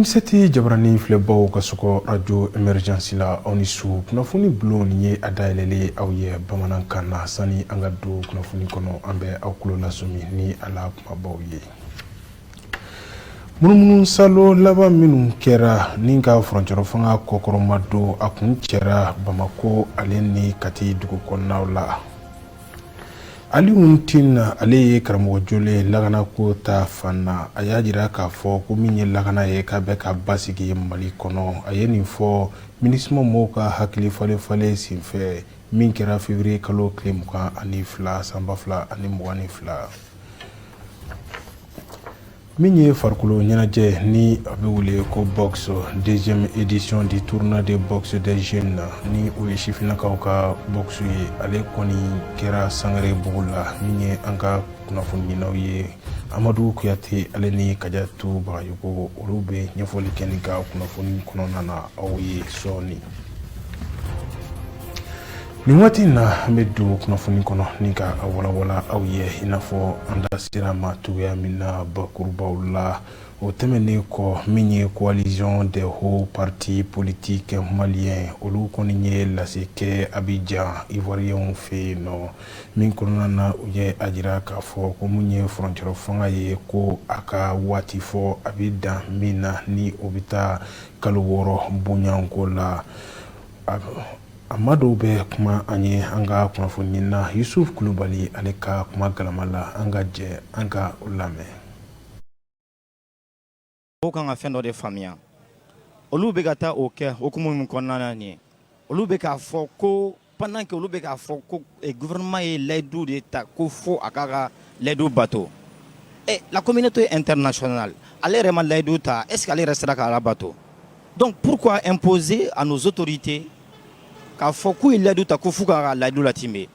M7 jabarani filɛbaw ka sɔgɔ radio émergence la, aw ni su. Kunnafoni bulon nin ye a dayɛlɛlen aw ye bamanankan na. Sani an ka don kunnafoni kɔnɔ, an bɛ aw tulo lasɔmi ni a la kumabaw ye. Munumunu salo laban minnu kɛra ni ka furancɛrɔ fanga kɔkɔrɔma don, a kun cɛra Bamako ale ni Kati dugu kɔnɔnaw la. Alioune Tine, ale ye karamɔgɔ jolen lakanako ta fan na. A y'a jira k'a fɔ ko min ye lakana ye, k'a bɛ ka basigi Mali kɔnɔ. A ye nin fɔ MINUSMA mɔgɔw ka hakili falen falen senfɛ min kɛra février kalo tile 22 san 2022. Min ye farikolo ɲɛnajɛ ni a bɛ wele ko boxe, deuxième édition du tournoi de boxe des jeunes, ni o ye sifinnakaw ka boxe ye, ale kɔni kɛra Sangarébougou la. Min ye an ka kunnafoniɲininaw ye, Amadu Kuyate ale ni Kajatu Bagayogo, olu bɛ ɲɛfɔli kɛ nin ka kunnafoni kɔnɔna na aw ye sɔɔni. Nin waati in na, an bɛ don kunnafoni kɔnɔ ni ka a walawala aw ye i n'a fɔ an da sera ma cogoya min na bakurubaw la. O tɛmɛnen kɔ, min ye coalition des hauts partis politiques maliens, olu kɔni ye lase kɛ Abidjan, Ivoirienw fɛ yen nɔ, min kɔnɔna na u ye a jira k'a fɔ ko mun ye furancɛrɔ fanga ye, ko a ka waati fɔ a bɛ dan min na, ni o bɛ taa kalo 6 bonyanko la. A ma dɔw bɛ kuma an ye an ka kunnafoni na, Yusuf Kulubali ale ka kuma galama la, an ka jɛ an ka o lamɛn. Mɔgɔw kan ka fɛn dɔ de faamuya. Olu bɛ ka taa o kɛ hukumu min kɔnɔna na nin ye, olu bɛ k'a fɔ ko pendant que olu bɛ k'a fɔ ko gouvernement ye layidu de ta ko fo a k'a ka layidu bato, la communauté internationale, ale yɛrɛ ma layidu ta, est ce que ale yɛrɛ sera k'a bato? Donc pourquoi imposer à nos autorités k'a fɔ k'u ye layidu ta ko f'u k'a ka layidu latimɛ?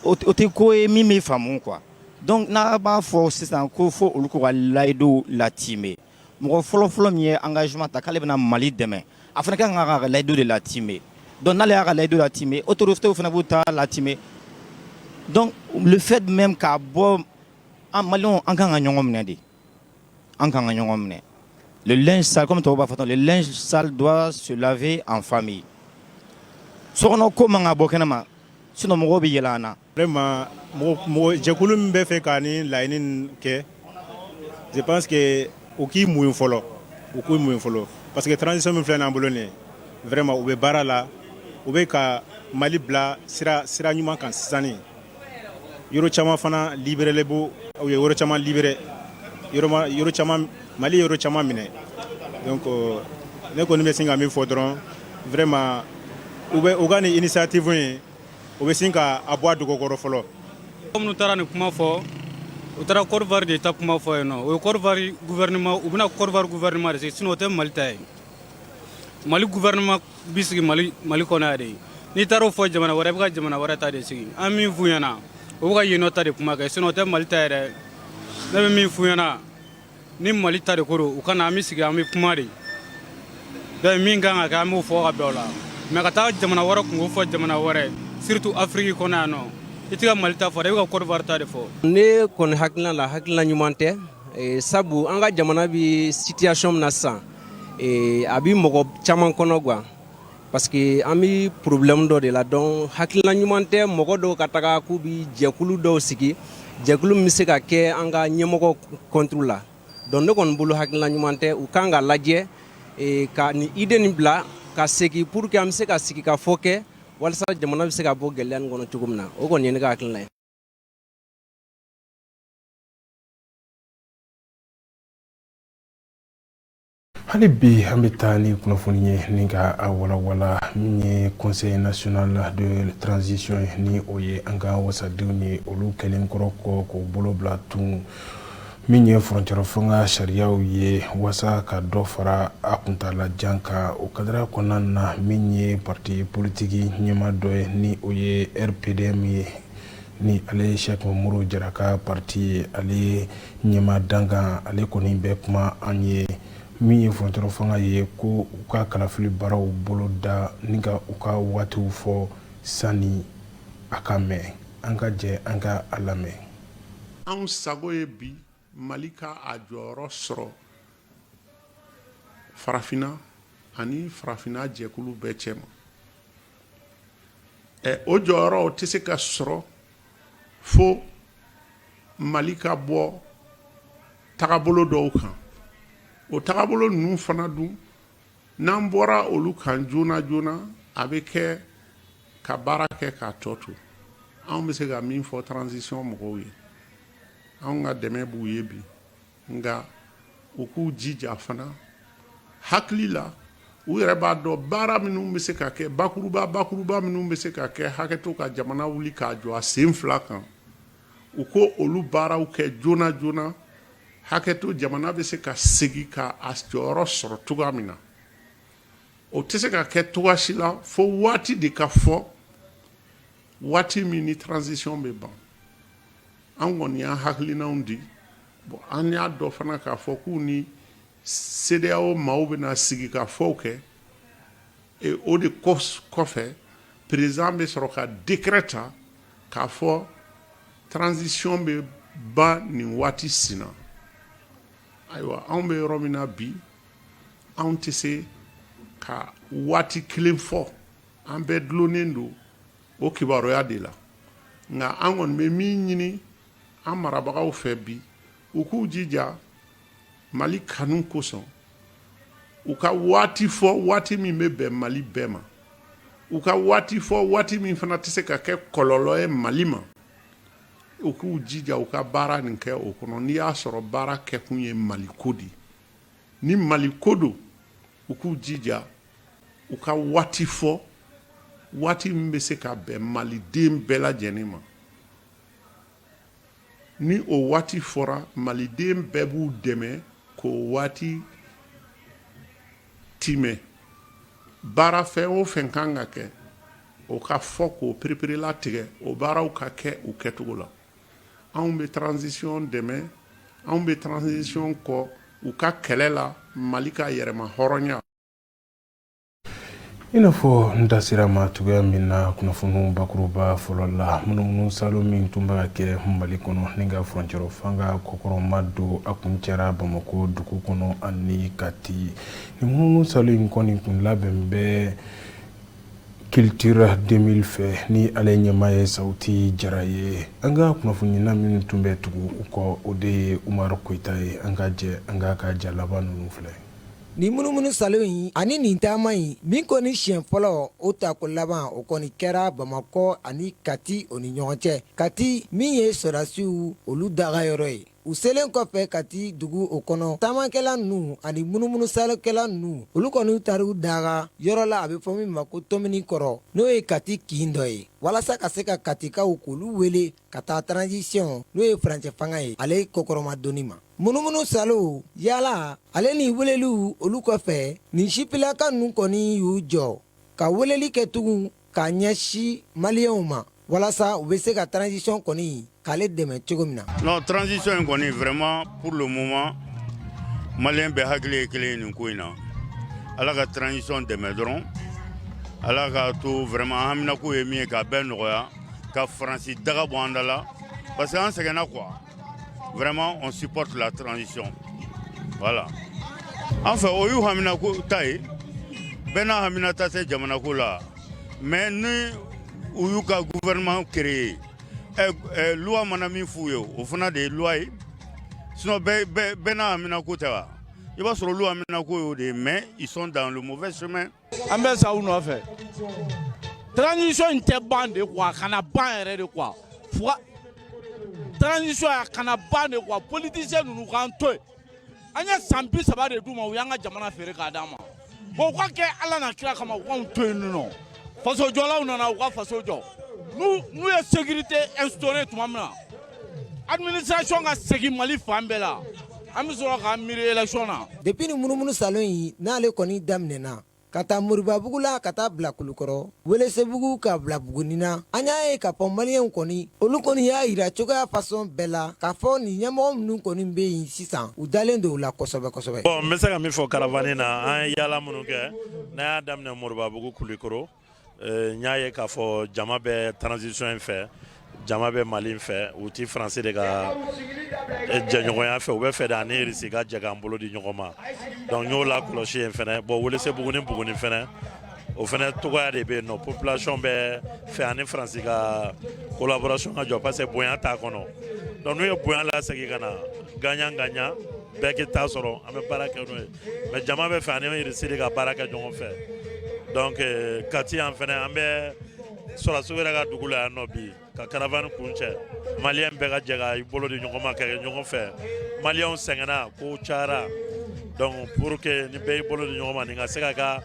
O tɛ ko ye min bɛ faamu quoi. Donc n'a b'a fɔ sisan ko fo olu k'u ka layidu latimɛ, mɔgɔ fɔlɔ-fɔlɔ min ye engagement ta k'ale bɛna Mali dɛmɛ, a fana kan k'a ka layidu de latimɛ. Donc n'ale y'a ka layidu latimɛ, autorités fana b'u ta latimɛ. Donc le fait même k'a bɔ, an Maliyɛnw, an kan ka ɲɔgɔn minɛ de, an kan ka ɲɔgɔn minɛ. Le linge sale, comme tubabu b'a fɔ, le linge sale doit se laver en famille. Sokɔnɔ ko man ka bɔ kɛnɛma, sinon mɔgɔw bɛ yɛlɛ an na. Vraiment, mɔgɔ jɛkulu min bɛ fɛ ka ni laɲini nin kɛ, je pense que u k'i muɲu fɔlɔ, u k'u muɲu fɔlɔ, parce que transition min filɛ nin an bolo nin ye, vraiment, u bɛ baara la, u bɛ ka Mali bila sira ɲuman kan sisan. Nin yɔrɔ caman fana libéré b'o, u ye yɔrɔ caman libéré, yɔrɔ caman, Mali ye yɔrɔ caman minɛ. Donc ne kɔni bɛ sin ka min fɔ dɔrɔn, vraiment, u bɛ u ka nin initiative in, u bɛ sin ka a bɔ a dogokɔrɔ fɔlɔ. Minnu taara nin kuma fɔ, u taara Côte d'Ivoire de ta kuma fɔ yen nɔ. O ye Côte d'Ivoire gouvernement, u bɛna Côte d'Ivoire gouvernement de sigi, sinon o tɛ Mali ta ye. Mali gouvernement bi sigi Mali kɔnɔ yan de. N'i taara o fɔ jamana wɛrɛ, i bɛ ka jamana wɛrɛ ta de sigi. An min f'u ɲɛna, u bɛ ka yen nɔ ta de kuma kɛ, sinon o tɛ Mali ta yɛrɛ. Ne bɛ min f'u ɲɛna, ni Mali ta de ko don, u ka na, an bɛ sigi, an bɛ kuma de. Donc min kan ka kɛ, an b'o fɔ ka bɛn o la. Mais ka taa jamana wɛrɛ kunko fɔ jamana wɛrɛ, surtout Afrique kɔnɔ yan nɔ, i tɛ ka Mali ta fɔ dɛ, i bɛ ka Côte d'Ivoire ta de fɔ. Ne kɔni hakilina la, hakilina ɲuman tɛ, sabu an ka jamana bi situation min na sisan, a bi mɔgɔ caman kɔnɔ quoi, parce que an bi problème dɔ de la. Donc hakilina ɲuman tɛ mɔgɔ dɔw ka taga k'u bi jɛkulu dɔw sigi, jɛkulu min bɛ se ka kɛ an ka ɲɛmɔgɔ contre la. Donc ne kɔni bolo, hakilina ɲuman tɛ. U kan ka lajɛ ka nin idée nin bila ka segin pour que an bɛ se ka sigi ka fɔ kɛ walasa jamana bɛ se ka bɔ gɛlɛya nin kɔnɔ cogo min na. O kɔni ye ne ka hakilina ye. Hali bi, an bɛ taa ni kunnafoni ye ni ka a walawala. Min ye Conseil national de transition ye, ni o ye an ka wasadenw ye, olu kɛlen kɔrɔ kɔ k'o bolo bila tun min ye furancɛrɔ fanga sariyaw ye walasa ka dɔ fara a kuntalajan kan. O kadara kɔnɔna na, min ye parti politique ɲɛmaa dɔ ye, ni o ye RPDM ye, ni ale ye Cheikh Umaru Jara ka parti ye, ale ɲɛmaa dankan, ale kɔni bɛ kuma an ye. Min ye furancɛrɔ fanga ye, ko u ka kalafili baaraw bolo da ni ka u ka waatiw fɔ sani a ka mɛn. An ka jɛ an ka a lamɛn. Anw sago ye bi Mali ka a jɔyɔrɔ sɔrɔ. Farafinna ani farafinna jɛkulu bɛɛ cɛma. Ɛ, o jɔyɔrɔ tɛ se ka sɔrɔ fo Mali ka bɔ tagabolo dɔw kan. O tagabolo ninnu fana dun, n'an bɔra olu kan joona joona, a bɛ kɛ ka baara kɛ k'a tɔ to. Anw bɛ se ka min fɔ transition mɔgɔw ye, anw ka dɛmɛ b'u ye bi, nka u k'u jija fana hakili la, u yɛrɛ b'a dɔn baara minnu bɛ se ka kɛ, bakuruba bakuruba minnu bɛ se ka kɛ hakɛto ka jamana wuli k'a jɔ a sen fila kan, u ko olu baaraw kɛ joona joona, hakɛto jamana bɛ se ka segin ka a jɔyɔrɔ sɔrɔ cogoya min na. O tɛ se ka kɛ cogoya si la fo waati de ka fɔ, waati min ni transition bɛ ban. An kɔni y'an hakilinaw di. Bon, an y'a dɔn fana k'a fɔ k'u ni CEDEAO maaw bɛna sigi ka fɔw kɛ. Et o de kɔfɛ, président bɛ sɔrɔ ka décret ta k'a fɔ transition bɛ ban nin waati sina. Ayiwa, anw bɛ yɔrɔ min na bi, anw tɛ se ka waati kelen fɔ. An bɛɛ dulonnen don o kibaruya de la. Nka an kɔni bɛ min ɲini an marabagaw fɛ bi, u k'u jija Mali kanu kosɔn, u ka waati fɔ, waati min bɛ bɛn Mali bɛɛ ma, u ka waati fɔ, waati min fana tɛ se ka kɛ kɔlɔlɔ ye Mali ma. U k'u jija u ka baara nin kɛ o kɔnɔ. N'i y'a sɔrɔ baara kɛkun ye Mali ko de ye, ni Mali ko don, u k'u jija u ka waati fɔ, waati min bɛ se ka bɛn maliden bɛɛ lajɛlen ma. Ni o waati fɔra, maliden bɛɛ b'u dɛmɛ k'o waati timɛ. Baara fɛn o fɛn kan ka kɛ, o ka fɔ k'o pereperelatigɛ, o baaraw ka kɛ u kɛcogo la. Anw bɛ transition dɛmɛ, anw bɛ transition kɔ u ka kɛlɛ la Mali ka yɛrɛma hɔrɔnya. I n'a fɔ n da sera ma cogoya min na kunnafoniw bakuruba fɔlɔ la, munumunu salo min tun bɛ ka kɛ Mali kɔnɔ ni ka furancɛrɔ fanga kɔkɔrɔma don, a kuncɛra Bamakɔ dugu kɔnɔ ani Kati. Nin munumunu salo in kɔni kun labɛn bɛ Culture 2000 fɛ, ni ale ɲɛmaa ye Sawuti Jara ye. An ka kunnafonina minnu tun bɛ tugu u kɔ, o de ye Umaru Koyita ye. An ka jɛ an k'a ka ja laban ninnu filɛ. Nin munumunu salo in ani nin taama in min kɔni siɲɛ fɔlɔ, o tako laban, o kɔni kɛra Bamakɔ ani Kati o ni ɲɔgɔn cɛ. Kati min ye sɔrɔdasiw olu daga yɔrɔ ye. U selen kɔfɛ Kati dugu o kɔnɔ, taamakɛla ninnu ani munumunusalokɛla ninnu, olu kɔni taar'u daga yɔrɔ la, a bɛ fɔ min ma ko Tomini kɔrɔ, n'o ye Kati kin dɔ ye, walasa ka se ka Katikaw k'olu wele ka taa transition, n'o ye furancɛ fanga ye, ale kɔkɔrɔmadonni ma. Munumunu salo, yala ale ni weleliw olu kɔfɛ, nin sifilaka ninnu kɔni y'u jɔ ka weleli kɛ tugun k'a ɲɛsin maliyɛnw ma, walasa u bɛ se ka transition kɔni k'ale dɛmɛ cogo min na. Non, transition in kɔni, vraiment, pour le moment, maliyɛn bɛɛ hakili ye kelen ye nin ko in na. Ala ka transition dɛmɛ dɔrɔn, Ala k'a to vraiment an haminako ye min ye, k'a bɛɛ nɔgɔya, ka Faransi daga bɔ an da la, parce que an sɛgɛnna quoi. Vraiment, on supporte la transition, voilà. An fɛ, o y'u haminako ta ye, bɛɛ n'a haminata tɛ jamana ko la. Mais ni u y'u ka gouvernement créé, loi mana min f'u ye, o fana de ye loi ye. Sinon bɛɛ n'a haminako tɛ wa? I b'a sɔrɔ olu haminako y'o de ye, mais ils sont dans le mauvais chemin. An bɛ sa u nɔfɛ. Transition in tɛ ban de quoi, a kana ban yɛrɛ de quoi. Fuga transition, a kana ban de quoi. Politicien ninnu k'an to yen. An ye san 30 de d'u ma, u y'an ka jamana feere k'a d'an ma. Bon, u ka kɛ Ala n'a kira kama, u k'anw to yen nɔ. Fasojɔlaw nana, u ka faso jɔ. N'u ye sécurité instauré tuma min na, administration ka segin Mali fan bɛɛ la, an bɛ sɔrɔ k'an miiri élection na. Depuis ni munumunu salo in n'ale kɔni daminɛna ka taa Moribabugu la, ka taa bila Kulukɔrɔ, Welesebugu, ka bila Buguni na, an y'a ye k'a fɔ maliyɛnw kɔni, olu kɔni y'a yira cogoya façon bɛɛ la k'a fɔ nin ɲɛmɔgɔ minnu kɔni bɛ yen sisan, u dalen don u la kosɛbɛ kosɛbɛ. Bon, n bɛ se ka min fɔ caravane na, an ye yaala minnu kɛ, n'an y'a daminɛ Moribabugu, Kulukɔrɔ, n y'a ye k'a fɔ jama bɛ transition in fɛ. Jama bɛ Mali fɛ, u tɛ Faransi de ka jɛɲɔgɔnya fɛ, u bɛ fɛ de ani Irisi ka jɛ k'an bolo di ɲɔgɔn ma. Donc n y'o lakɔlɔsi yen fɛnɛ. Bon, Welesebugu ni Buguni fɛnɛ, o fɛnɛ togoya de bɛ yen nɔ. Population bɛ fɛ ani Faransi ka collaboration ka jɔ parce que bonya t'a kɔnɔ. Donc n'u ye bonya lasegin ka na, gagnant gagnant, bɛɛ k'i ta sɔrɔ, an bɛ baara kɛ n'o ye. Mais jama bɛ fɛ ani Irisi de ka baara kɛ ɲɔgɔn fɛ. Donc Kati yan fɛnɛ, an bɛ sɔrɔdasiw yɛrɛ ka dugu la yan nɔ bi ka caravane kuncɛ. Maliyɛn bɛɛ ka jɛ ka i bolo di ɲɔgɔn ma ka kɛ ɲɔgɔn fɛ. Maliyɛnw sɛgɛnna, kow cayara. Donc pour que ni bɛɛ y'i bolo di ɲɔgɔn ma, nin ka se ka kɛ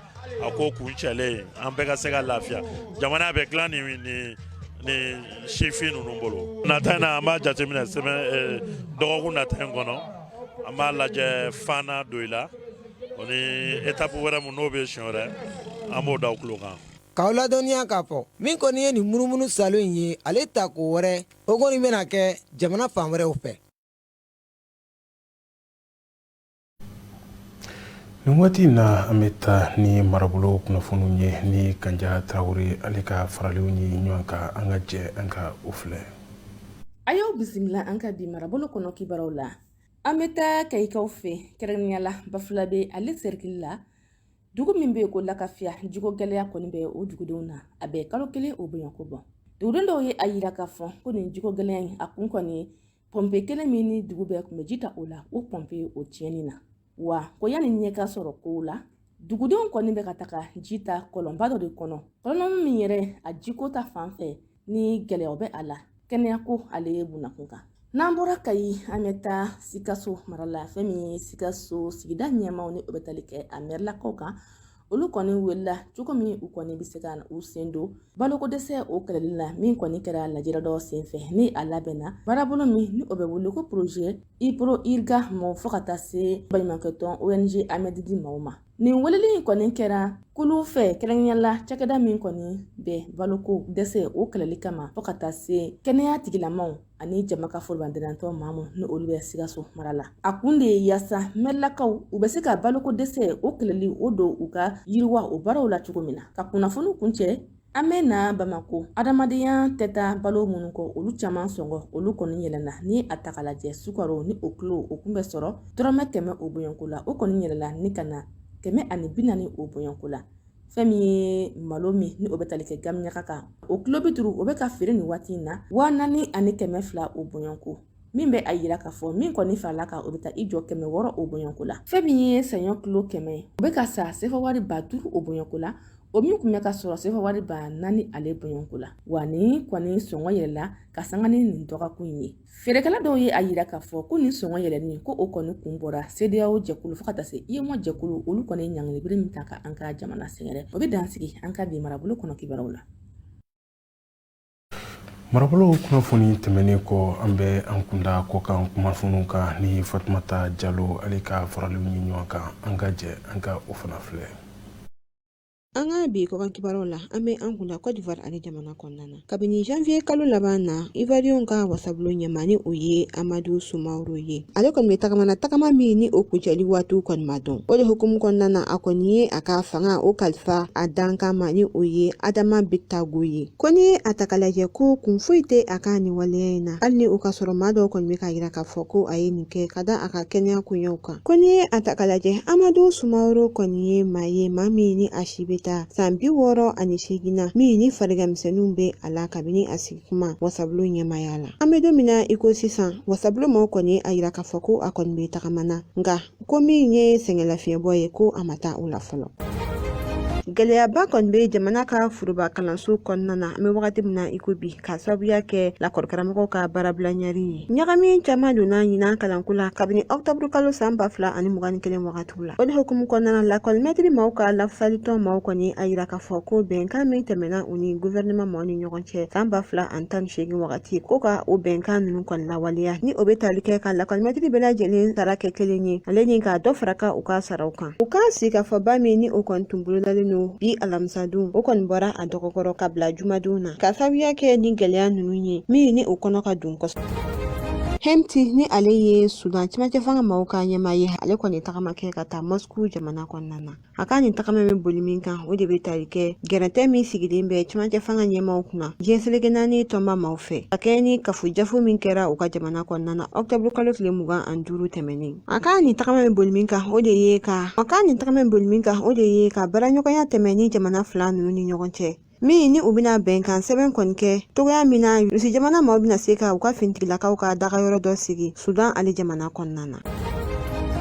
a ko kuncɛlen ye, an bɛɛ ka se ka lafiya. Jamana bɛ dilan ni ni ni sifin ninnu bolo. Nata in na, an b'a jateminɛ semaine dɔgɔkun nata in kɔnɔ, an b'a lajɛ Fana Doyila o ni étape wɛrɛ mun n'o bɛ siɲɛ wɛrɛ, an b'o da u tulo kan. K'aw ladɔnniya k'a fɔ min kɔni ye nin munumunu salo in ye, ale tako wɛrɛ o kɔni bɛna kɛ jamana fan wɛrɛw fɛ. Nin waati in na, an bɛ taa ni marabolo kunnafoniw ye ni Kanja Tarawele, ale ka faraliw ni ɲɔgɔn kan. An ka jɛ an ka o filɛ. A y'aw bisimila an ka bi marabolo kɔnɔ kibaruw la. An bɛ taa Kayikaw fɛ, kɛrɛnkɛrɛnnenya la Bafulabe ale sɛrikili la, dugu min bɛ yen ko Lakafiya. Jiko gɛlɛya kɔni bɛ o dugudenw na, a bɛ kalo kelen o bɔɲɔgɔnko bɔ. Duguden dɔw ye a yira k'a fɔ ko nin jiko gɛlɛya in a kun kɔni ye pɔnpe kelen min ni dugu bɛɛ tun bɛ ji ta o la, o pɔnpe o tiɲɛni na. Wa ko yanni ɲɛ ka sɔrɔ kow la, dugudenw kɔni bɛ ka taga ji ta kɔlɔnba dɔ de kɔnɔ, kɔlɔn min yɛrɛ a jiko ta fan fɛ ni gɛlɛyaw bɛ a la, kɛnɛyako ale ye bunakun kan. N'an bɔra Kayi, an bɛ taa Sikaso mara la. Fɛn min ye Sikaso sigida ɲɛmaaw ni o bɛ tali kɛ a mɛrilakaw kan, olu kɔni welela cogo min u kɔni bɛ se ka u sen don baloko dɛsɛ o kɛlɛli la, min kɔni kɛra lajɛrɛ dɔ senfɛ ni a labɛnna baarabolo min ni o bɛ wele ko projet IPRO-IRGA maaw fo ka taa se baɲumankɛtɔn ONG Amedidi maaw ma. Nin weleli in kɔni kɛra kulu fɛ, kɛrɛnkɛrɛnnenya la cakɛda min kɔni bɛ baloko dɛsɛ o kɛlɛli kama, fo ka taa se kɛnɛya tigilamaw ani jama ka forobadɛmɛtɔn maa minnu ni olu bɛ Sikaso mara la. A kun de ye yaasa mɛrilakaw u bɛ se ka baloko dɛsɛ o kɛlɛli o don u ka yiriwa o baaraw la cogo min na. Ka kunnafoni kuncɛ, an bɛ na Bamakɔ. Adamadenya tɛ taa balo minnu kɔ, olu caman sɔngɔ olu kɔni yɛlɛnna. Ni a ta k'a lajɛ, sukaro ni o kilo o kun bɛ sɔrɔ dɔrɔmɛ 100 o bɔɲɔgɔnko la, o kɔni yɛlɛnna ni ka na 140 o bɔɲɔgɔnko la. Fɛn min ye malo min ni o bɛ tali kɛ gamiɲaga kan, o kilo 50 o bɛ ka feere nin waati in na 4200 o bɔɲɔgɔnko, min bɛ a yira k'a fɔ min kɔni farala kan, o bɛ taa i jɔ 600 o bɔɲɔgɔnko la. Fɛn min ye saɲɔ kilo 100 ye, o bɛ ka san sefa wari 5000 o bɔɲɔgɔnko la, o min tun bɛ ka sɔrɔ sefa wari 4000 ale bɔɲɔgɔnko la. Wa nin kɔni sɔngɔ yɛlɛla ka sanga ni nin dɔgɔkun in ye. Feerekɛla dɔw ye a yira k'a fɔ ko nin sɔngɔ yɛlɛnni ko o kɔni kun bɔra CEDEAO jɛkulu fo ka taa se UEMOA jɛkulu, olu kɔni ye ɲangilibere min ta ka an ka jamana sɛgɛrɛ. O bɛ dan sigi an ka bi marabolo kɔnɔ kibaruw la. Marabolo kunnafoni tɛmɛnen kɔ, an bɛ an kunda kɔkan kunnafoniw kan ni Fatumata Jalo, ale ka faraliw ni ɲɔgɔn kan. An ka jɛ an ka o fana filɛ. An ka bi kɔkan kibaruw la, an bɛ an kunda Côte d'Ivoire ale jamana kɔnɔna na. Kabini janvier kalo laban na, Ivoiriyɛnw ka wasabulon ɲɛmaa ni o ye Amadu Sumaworo ye, ale kɔni bɛ tagama na, tagama min ni o kuncɛli waatiw kɔni ma dɔn. O de hukumu kɔnɔna na, a kɔni ye a ka fanga o kalifa a dankan ma ni o ye Adama Bictogo ye. Ko ni a ta k'a lajɛ, ko kun foyi tɛ a ka nin waleya in na, hali ni o ka sɔrɔ maa dɔw kɔni bɛ k'a yira k'a fɔ ko a ye nin kɛ ka da a ka kɛnɛya koɲɛw kan. Ko n'i ye a ta k'a lajɛ, Amadu Sumaworo kɔni ye maa ye, maa min ni a si bɛ taa san 68 na, min ni fariganmisɛnninw bɛ a la kabini a sigi kuma wasabulon ɲɛmaaya la. An bɛ don min na i ko sisan, wasabulon maaw kɔni ye a yira k'a fɔ ko a kɔni bɛ tagama na, nka ko min ye sɛgɛnlafiɲɛbɔ ye, ko a ma taa o la fɔlɔ. Gɛlɛyaba kɔni bɛ jamana ka foroba kalanso kɔnɔna na an bɛ wagati min na i ko bi, k'a sababuya kɛ lakɔlikaramɔgɔw ka baarabila ɲari ye. Ɲagami caman donna ɲinan kalanko la kabini ɔkutɔburu kalo san 2021 wagatiw la. O de hukumu kɔnɔna na, lakɔlimɛtiri maaw ka lafasalitɔn maaw kɔni a yira k'a fɔ ko bɛnkan min tɛmɛna u ni guvɛrɛnɛman maaw ni ɲɔgɔn cɛ san 2018 wagati, ko ka o bɛnkan ninnu kɔni lawaleya, ni o bɛ tali kɛ ka lakɔlimɛtiri bɛɛ lajɛlen sara kɛ kelen ye, ale ni ka dɔ fara ka u ka saraw kan. U ka sigikafɔba min ni o kɔni tun bolodalen don bi alamisadon, o kɔni bɔra a dɔgɔkɔrɔ ka bila jumadon na, ka sababuya kɛ ni gɛlɛya ninnu ye min ni o kɔnɔ ka don kosɛbɛ. Hemti ni ale ye Sudan cɛmancɛ fanga maaw ka ɲɛmaa ye, ale kɔni tagama kɛ ka taa Moscou jamana kɔnɔna na. A ka nin tagama bɛ boli min kan, o de bɛ tali kɛ gɛrɛntɛ min sigilen bɛ cɛmancɛ fanga ɲɛmaaw kunna diɲɛ seleke naani tɔnba maaw fɛ, ka kɛɲɛ ni kafo jafo min kɛra u ka jamana kɔnɔna na ɔkutɔburu kalo tile 25 tɛmɛnen. A ka nin tagama bɛ boli min kan, o de ye ka a ka nin tagama bɛ boli min kan, o de ye ka baaraɲɔgɔnya tɛmɛ ni jamana fila ninnu ni ɲɔgɔn cɛ, min ni u bɛna bɛnkan sɛbɛn kɔni kɛ cogoya min na Rusi jamana maaw bɛna se ka u ka finitigilakaw ka dagayɔrɔ dɔ sigi Sudan ale jamana kɔnɔna na.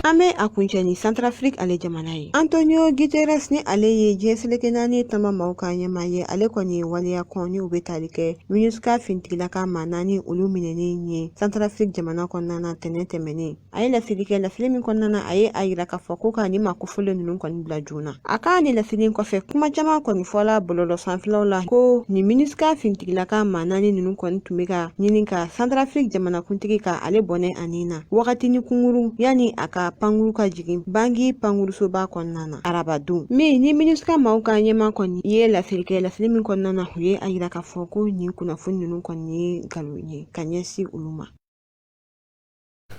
An bɛ a kuncɛ ni Centrafrique ale jamana ye. Antonio Guterres ni ale ye diɲɛ seleke naani tɔnba maaw ka ɲɛmaa ye, ale kɔni ye waleya kɔn ni u bɛ tali kɛ MINUSCA finitigilaka maa naani olu minɛnen ye Centrafrique jamana kɔnɔna na tɛnɛn tɛmɛnen. A ye laseli kɛ, laseli min kɔnɔna na a ye a yira k'a fɔ ko ka nin maa kofɔlen ninnu kɔni bila joona. A ka nin laseli kɔfɛ, kuma caman kɔni fɔla bɔlɔlɔ sanfɛlaw la ko nin MINUSCA finitigilaka maa naani ninnu kɔni tun bɛ ka ɲini ka Centrafrique jamanakuntigi ka ale bɔnɛ a ni na wagatinin kunkurun yanni a ka pankuru ka jigin Bangui pankurusoba kɔnɔna na arabadon min ni MINUSCA maaw ka ɲɛmaa kɔni ye laseli kɛ. Laseli min kɔnɔna na, u ye a yira k'a fɔ ko nin kunnafoni ninnu kɔni ye nkalon ye ka ɲɛsin olu ma.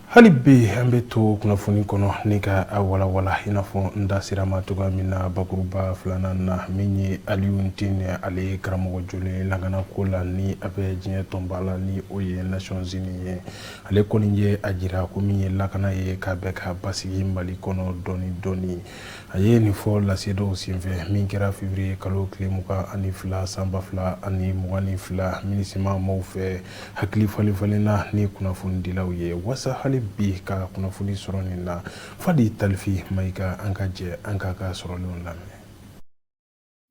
Hali bi an bɛ to kunnafoni kɔnɔ ni ka a walawala i n'a fɔ n da sera ma cogoya min na bakuruba filanan na, min ye Alioune Tine, ale ye karamɔgɔ jolen lakanako la ni a bɛ diɲɛ tɔnba la, ni o ye Nations Unies ye. Ale kɔni ye a jira ko min ye lakana ye, k'a bɛ ka basigi Mali kɔnɔ dɔɔni dɔɔni. A ye nin fɔ lase dɔw senfɛ min kɛra février kalo tile 22 san 2022 MINUSMA maaw fɛ, hakili falenfalenna ni kunnafonidilaw ye wasa hali bi ka kunnafoni sɔrɔ nin na. Fadi Talifi Mayiga, an ka jɛ an k'a ka sɔrɔlenw lamɛn.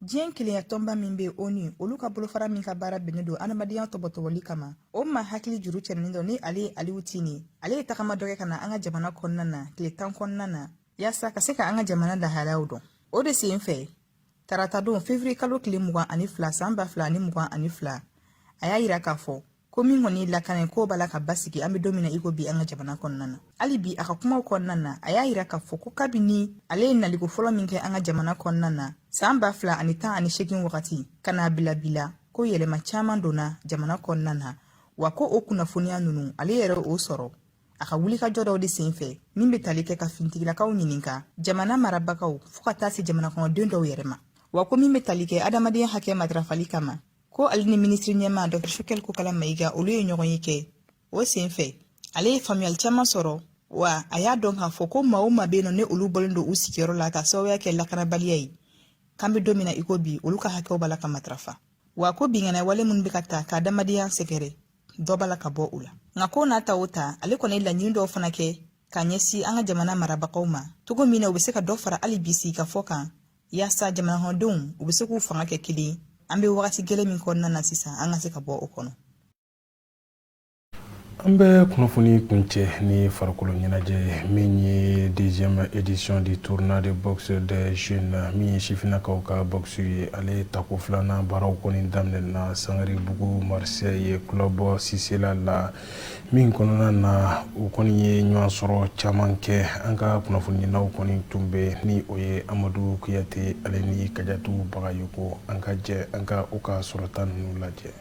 Diɲɛ kelenya tɔnba min bɛ ONU, olu ka bolofara min ka baara bɛnnen don adamadenya tɔbɔtɔbɔli kama, o ma hakili juru cɛnin dɔ ni ale ye Aliou Tine. Ale ye tagama dɔ kɛ ka na an ka jamana kɔnɔna na tile 10 kɔnɔna na, yaasa ka se ka an ka jamana lahalayaw dɔn. O de sen fɛ, taratadon fevrier kalo tile 22 san 2022, a y'a yira k'a fɔ ko min kɔni ye lakana ye, k'o b'a la ka basigi an bɛ don min na i ko bi an ka jamana kɔnɔna na. Hali bi a ka kumaw kɔnɔna na, a y'a yira k'a fɔ ko kabini ale ye naliko fɔlɔ min kɛ an ka jamana kɔnɔna na san 2018 wagati ka n'a bila bi la, ko yɛlɛma caman donna jamana kɔnɔna na, wa ko o kunnafoniya ninnu ale yɛrɛ o sɔrɔ a ka wulikajɔ dɔw de sen fɛ min bɛ tali kɛ ka finitigilakaw ɲininka, jamana marabagaw, fo ka taa se jamana kɔnɔden dɔw yɛrɛ ma, wa ko min bɛ tali kɛ adamadenya hakɛ matarafali kama, ko ale ni minisiri ɲɛmaa Dr Choguel Kokalla Maïga olu ye ɲɔgɔn ye kɛ. O sen fɛ, ale ye faamuyali caman sɔrɔ, wa a y'a dɔn k'a fɔ ko maa o maa bɛ yen nɔ ni olu bɔlen don u sigiyɔrɔ la ka sababuya kɛ lakanabaliya ye, k'an bɛ don min na i ko bi, olu ka hakɛw b'a la ka matarafa, wa ko binkanni wale minnu bɛ ka ta ka adamadenya sɛgɛrɛ, dɔ b'a la ka bɔ o la. Nka ko n'a ta o ta, ale kɔni ye laɲini dɔw fana kɛ ka ɲɛsin an ka jamana marabagaw ma, cogo min na u bɛ se ka dɔ fara hali bi sigikafɔ kan, yaasa jamanakɔnɔdenw u bɛ se k'u fanga kɛ kelen. An bɛ wagati gɛlɛn min kɔnɔna na sisan, an ka se ka bɔ o kɔnɔ. An bɛ kunnafoni kuncɛ ni farikolo ɲɛnajɛ ye, min ye deuxième édition du tournoi de boxe des jeunes, min ye sifinnakaw ka boxe ye. Ale tako filanan baaraw kɔni daminɛna Sangarebugu Marseille club Sisela la, min kɔnɔna na u kɔni ye ɲɔgɔn sɔrɔ caman kɛ. An ka kunnafonidilaw kɔni tun bɛ, ni o ye Amadu Kuyate ale ni Kajatu Bagayoko. An ka jɛ an ka u ka sɔrɔta ninnu lajɛ.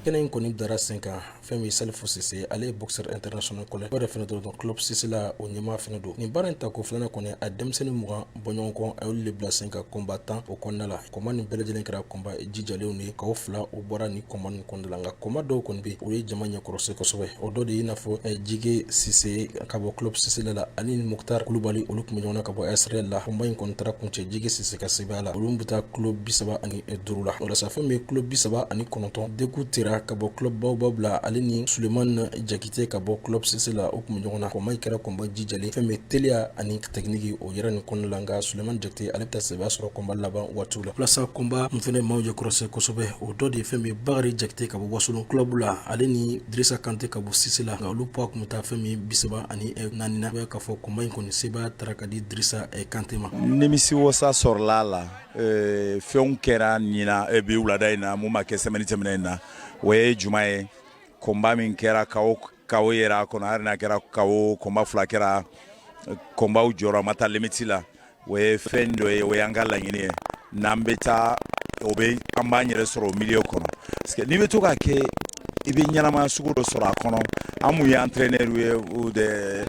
Kɛnɛ in kɔni dara sen kan fɛn min Salifu Sise, ale ye boxeur international kɔlɛ o yɛrɛ fɛnɛ don, club Sisela o ɲɛmaa fɛnɛ don. Nin baara in tako filanan kɔni, a denmisɛnnin 20 bɔ ɲɔgɔn kɔ, a y'olu de bila sen kan combat 10 o kɔnɔna la. Combat nin bɛɛ lajɛlen kɛra combat jijalenw de ye. Kaw fila o bɔra ni combat nin kɔnɔna la, nka combat dɔw kɔni bɛ, o ye jama ɲɛkɔrɔsi kosɛbɛ. O dɔ de ye i n'a fɔ Jige Sise ka bɔ club Sisela la ani Muktar Kulubali, olu tun bɛ ɲɔgɔn na ka bɔ Israël la. Combat in kɔni taara kuncɛ Jige Sise ka sebaaya la. Olu bɛ taa kilo 35 la. O la sa, fɛn min ye kilo 39, Deku Tera ka bɔ club Baobab la, ale ni Suleiman Jakite ka bɔ club Sise la, o tun bɛ ɲɔgɔn na. Combat in kɛra combat jijalen, fɛn min teliya ani technique o yɛrɛ nin kɔnɔna la, nka Suleiman Jakite ale bɛ taa sebaaya sɔrɔ combat laban waatiw la. Walasa combat min fɛnɛ maaw ɲɛkɔrɔsɛ kosɛbɛ, o dɔ de ye fɛn min ye Bakari Jakite ka bɔ Wasolon club la, ale ni Dirisa Kante ka bɔ Sise la, nka olu poids tun bɛ taa fɛn min 34 na. K'a fɔ combat in kɔni sebaaya taara ka di Dirisa Kante ma. Nimisi wasa sɔrɔla a la. Fɛnw kɛra ɲina bi wulada in na mun ma kɛ semaine tɛmɛnen in na. O ye juma ye, combat min kɛra, KO KO yera a kɔnɔ. Hali n'a kɛra KO, combat fila kɛra, combatw jɔra, ma taa limite la. O ye fɛn dɔ ye, o y'an ka laɲini ye. N'an bɛ taa, o bɛ an b'an yɛrɛ sɔrɔ o milieu kɔnɔ, parce que n'i bɛ to k'a kɛ I bɛ ɲɛnamaya sugu dɔ sɔrɔ a kɔnɔ. An mun ye entraîneur ye ou des,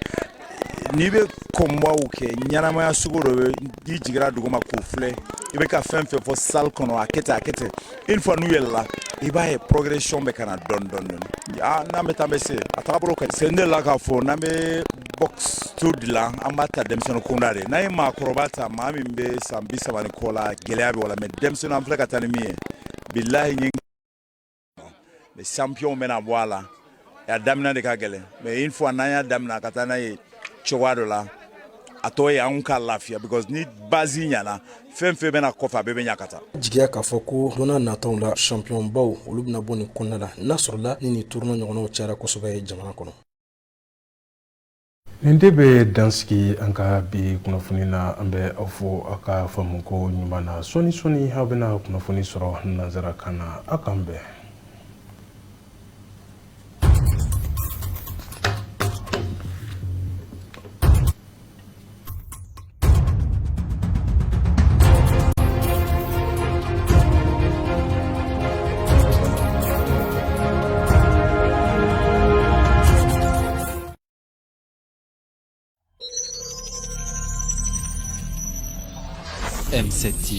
n'i bɛ combatw kɛ, ɲɛnamaya sugu dɔ bɛ, n'i jiginra duguma k'o filɛ, i bɛ ka fɛn fɛn fɔ salle kɔnɔ, a kɛ ten, a kɛ ten, une fois n'u yɛlɛla, i b'a ye progression bɛ ka na dɔɔni dɔɔni dɔɔni. Ah, n'an bɛ taa, an bɛ se a tagabolo ka ɲi. Sen delila k'a fɔ n'an bɛ boxe to dilan, an b'a ta denmisɛnnin kunda de. N'an ye maakɔrɔba ta, maa min bɛ san 30 ni kɔ la, gɛlɛya bɛ o la. Mais denmisɛnnin, an filɛ ka taa ni min ye, bilahi, ɲin mais champion bɛna bɔ a la. A daminɛ de ka gɛlɛn, mais une fois n'an y'a daminɛ ka taa n'a ye cogoya dɔ la, a tɔ ye anw ka lafiya, because ni base ɲana, fɛn fɛn bɛna kɔfɛ, a bɛɛ bɛ ɲa ka taa. Jigiya k'a fɔ ko don nataw la, champion baw olu bɛna bɔ nin kɔnɔna la, n'a sɔrɔla ni nin tournoi ɲɔgɔnnaw cayara kosɛbɛ jamana kɔnɔ. Nin de bɛ dansigi an ka bi kunnafoni na. An bɛ aw fo aw ka faamuko ɲuman na. Sɔɔni sɔɔni, aw bɛna kunnafoni sɔrɔ nanzarakan na. Aw k'an bɛn. M7.